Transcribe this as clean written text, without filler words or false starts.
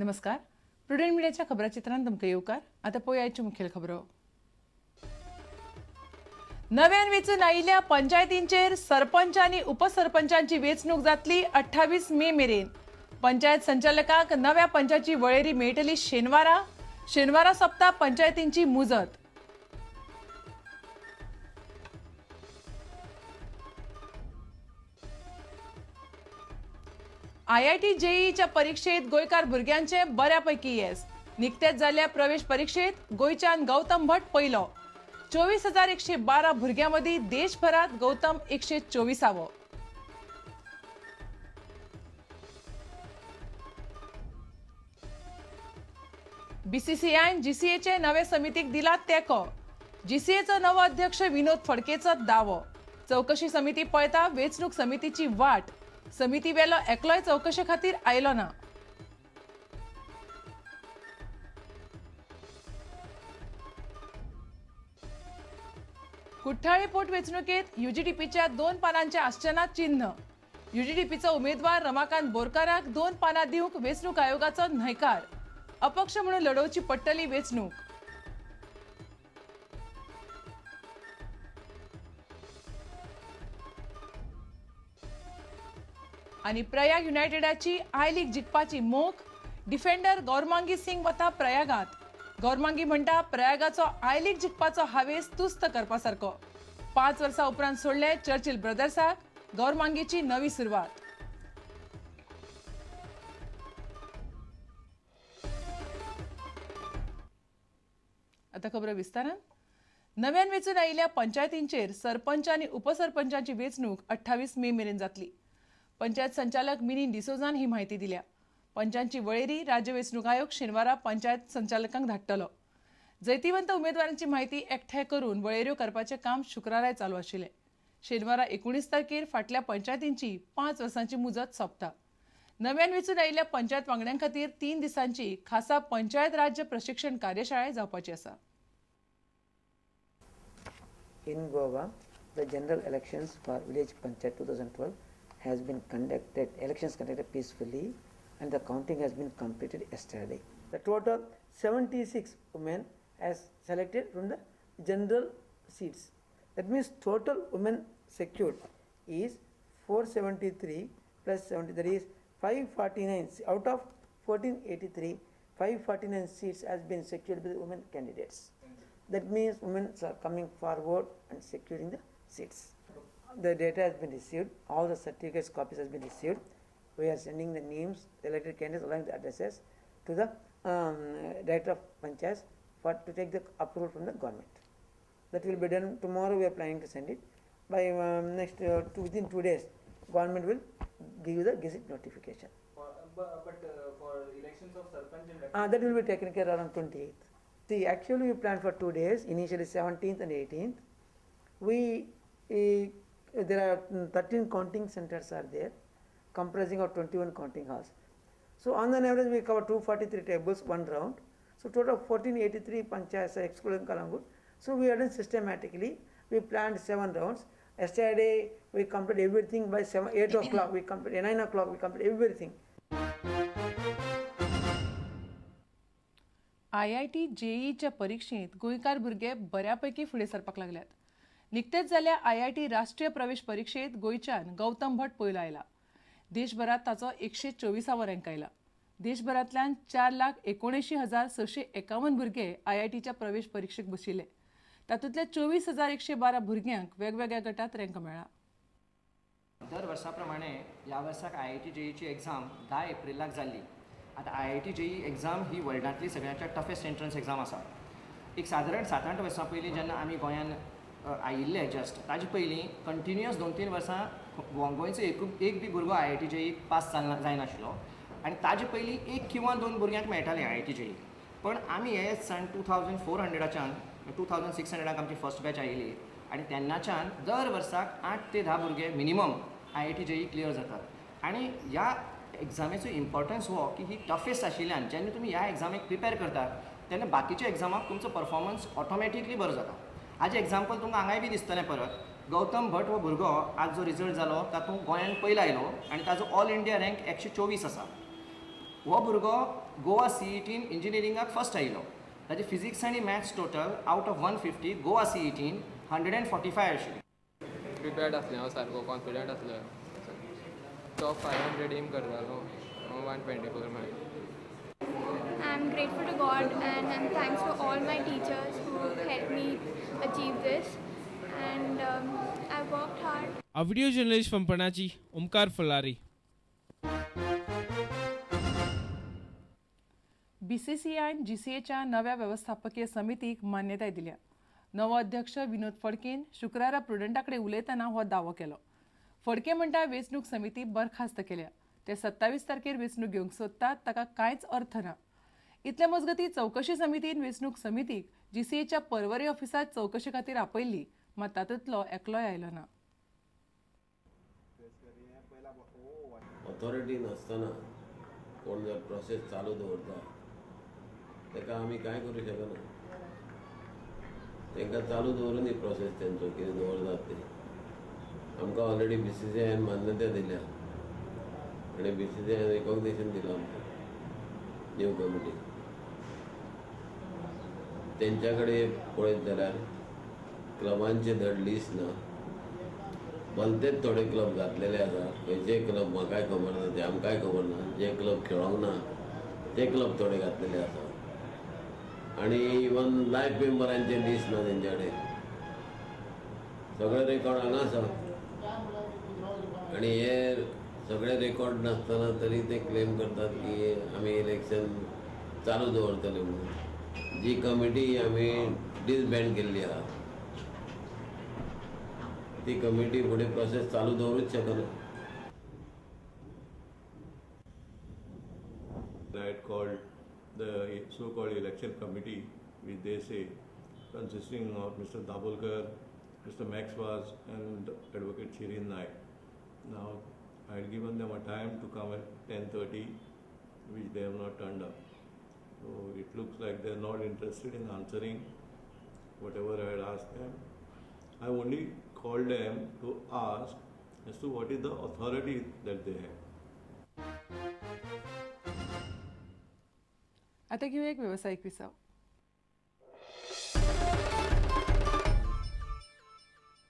नमस्कार, प्रुडंट मीडियाच्या खबराचित्रांत तुमकां येवकार. आतां पळोवया आयच्यो मुखेल खबरो. नव्यान वेंचून आयिल्ल्या पंचायतींचेर सरपंच आनी उपसरपंचांची वेंचणूक जातली 28 मे मेरेन. पंचायत संचालकांक नव्या पंचाची वळेरी मेळटली शेनवारा. शेनवारा सोंपता पंचायतींची मुजत. आयआयटी जेईच्या परीक्षेत गोंयकार भुरग्यांचे बऱ्यापैकी येस. निकतेच जाल्ल्या प्रवेश परीक्षेत गोंयच्यान गौतम भट पयलो. 24,112 भुरग्यां मदीं देशभरात गौतम 124आवो. बीसीसीआयन जीसीएचे नवे समितीक दिला तेंको. जीसीएचो नवो अध्यक्ष विनोद फडकेचो दावो. चवकशी समिती पळयता वेंचणूक समितीची वाट. समिती वेलो एकलोय चवकशे खातीर आयलो ना. कुठ्ठाळे पोटवेंचणुकेत युजीडीपीच्या 2 पानांचे आसचें चिन्ह. युजीडीपीचो उमेदवार रमाकांत बोरकाराक 2 पानां दिवंक वेंचणूक आयोगाचो न्हयकार. अपक्ष म्हणून लढोवची पडटली वेंचणूक. आनी प्रयाग युनायटेडाची I league जिखपाची मोख. डिफेंडर गौरमांगी सिंग वता प्रयागात. गौरमांगी म्हणटा प्रयागाचो I league जिखपाचो हावेस तुस्त करपा सारको. 5 वर्सां उपरांत सोडले चर्चिल ब्रदर्साक. गौरमांगीची नवी सुरवात. आता खबर विस्तारान. नव्यान वेंचून आयिल्ल्या पंचायतींचेर सरपंच आनी उपसरपंचांची वेंचणूक 28 मे मेरेन जातली. पंचायत संचालक मिनी डिसोजान ही माहिती दिल्या. पंचांची वळेरी राज्य वेंचणूक आयोग शेनवारा पंचायत संचालकांक धाडटलो. जैतिवंत उमेदवारांची माहिती एकठांय करून वळेऱ्यो करपाचें काम शुक्राराय चालू आशिल्लें. शेनवारा 19 तारखेर फाटल्या पंचायतींची 5 वर्सांची मुजत सोंपता. नव्यान वेंचून आयिल्ल्या पंचायत वांगड्यां खातीर 3 दिसांची खासा पंचायत राज्य प्रशिक्षण कार्यशाळा जावपाची आसा. In Goa, the general elections for village panchayat 2012 has been conducted, elections conducted peacefully, and the counting has been completed yesterday. The total 76 women as selected from the general seats. That means total women secured is 473 plus 70, that is 549. Out of 1483, 549 seats has been secured by the women candidates. That means women are coming forward and securing the seats. The data has been received, all the certificates copies has been received. We are sending the names, elected candidates along the addresses to the director of panchayats for to take the approval from the government. That will be done tomorrow. We are planning to send it by next within 2 days. Government will give you the gazette notification. But for elections of sarpanch and that will be taken care around 28th. See, actually we planned for 2 days, initially 17th and 18th. There are 13 counting centers are there, comprising of 21 counting halls. So on an average we cover 243 tables one round. So total 1483 panchayats excluding Kalangut. So we have done systematically. We planned 7 rounds. Yesterday we completed everything by 7, 8 o'clock. We completed 9 o'clock. We completed everything. IIT जेईच्या परीक्षेत गोंयकार भुरगे बऱ्यापैकी फुडें सरपाक लागल्यात. निकतेच जाल्ल्या IIT राष्ट्रीय प्रवेश परीक्षेत गोंयच्यान गौतम भट पयलो आयला. देशभरात ताचो 124आवो रँक आयला. देशभरांतल्यान 4,79,651 भुरगे आयआयटीच्या प्रवेश परीक्षेक बशिल्ले. तातूंतले 24,112 भुरग्यांक वेगवेगळ्या गटात रँक मेळ्ळा. दर वर्सा प्रमाणे ह्या वर्साक आयआयटी जेईची एग्जाम 10 एप्रिलाक जाल्ली. आतां आयआयटी जेई एग्जाम ही वर्ल्डांतली सगळ्यांच्या टफेस्ट एंट्रन्स एग्जाम आसा. एक सादारण 7-8 वर्सां पयलीं जेन्ना आमी गोंयांत आयिल्ले जस्ट ताजे पयलीं कंटिन्युअस 2-3 वर्सां गोंयचो एक बी भुरगो आयआयटी जेई पास जायनाशिल्लो आनी ताजे पयलीं 1 किंवा 2 भुरग्यांक मेळटालें आयआयटी जेई. पण आमी हे सान 2400च्यान 2600 आमची फर्स्ट बॅच आयिल्ली आनी तेन्नाच्यान दर वर्साक 8 ते 10 भुरगे मिनिमम आयआयटी जेई क्लियर जातात. आनी ह्या एग्जामीचो इम्पॉर्टन्स हो की ही टफेस्ट आशिल्ल्यान जेन्ना तुमी ह्या एग्जामीक प्रिपेर करतात तेन्ना बाकीच्या एग्जामाक तुमचो परफॉर्मन्स ऑटोमॅटिकली बरो जाता. हाजें एग्जाम्पल तुमकां हांगाय बी दिसतलें परत. गौतम भट हो भुरगो आज जो रिजल्ट जालो तातूंत गोंयांत पयलो आयलो आनी ताजो ऑल इंडिया रँक 124 आसा. हो भुरगो गोवा सीईटीन इंजिनियरिंगाक फर्स्ट आयलो. ताजे फिजिक्स आनी maths total out of 150 Goa सीईटीन 145 आशिल्ली. प्रिपेर्ड आसलें हांव, सारको कॉन्फिडंट आसलो. टॉप 500 एम करतालो, 124 मेळ्ळें. I am grateful to God and I'm thanks to all my teachers who helped me achieve this, and I worked hard. A video journalist from Panaji, Omkar Fulari. BCCI जीसीएच्या नव्या वेवस्थापकीय समितीक मान्यताय दिल्या. नवो अध्यक्ष विनोद फडकेन शुक्रारा प्रुडंटाकडे उलयतना हो दावो केलो. फडके म्हणटा वेंचणूक समिती बरखास्त केल्या. ते 27 तारखेर वेंचणूक घेवंक सोदतात ताका कांयच अर्थ ना. इतले मजगती चवकशी समितीन वेंचणूक समितीक जीसीएच्या परवरी ऑफिसांत चवकशे खातीर आपयल्ली, मात तातूंतलो एकलोय आयलो ना. ऑथॉरिटी नासतना कोण जर प्रोसेस चालू दवरता ताका आमी कांय करूं शकना. तांकां चालू दवरून ही प्रोसेस तेंचो कितें दवरतात ते. आमकां ऑलरेडी BCCI मान्यता दिल्या आनी BCCI recognition दिलां आमकां न्यू कमिटी. तेंच्या कडेन पळयत जाल्यार क्लबांचे धड लिस्ट ना, भलतेच थोडे क्लब घातलेले आसा. खंयचे क्लब म्हाकाय खबर ना, ते आमकांय खबर ना. जे क्लब खेळोंक ना ते क्लब थोडे घातलेले आसा आनी इवन लायफ मेंबरांचे लिस्ट ना तेंच्या कडेन. सगळे रेकॉर्ड हांगा आसा आनी हे सगळे रेकॉर्ड नासतना तरी ते क्लेम करतात की आमी इलेक्शन चालू दवरतले म्हणून. जी कमिटी आमी डिसबँड केल्ली आसा ती कमिटी फुडें प्रोसेस चालू दवरूच शकना. I had called the so-called election committee, which they say consisting of Mr. Dabholkar, Mr. Max Vaz and Advocate Shirin Naik. Now, I had given them a time to come at 10:30, which they have not turned up. So it looks like they are not interested in answering whatever I had asked them. I only called them to ask as to what is the authority that they have. आता घेऊया एक व्यावसायिक विसव.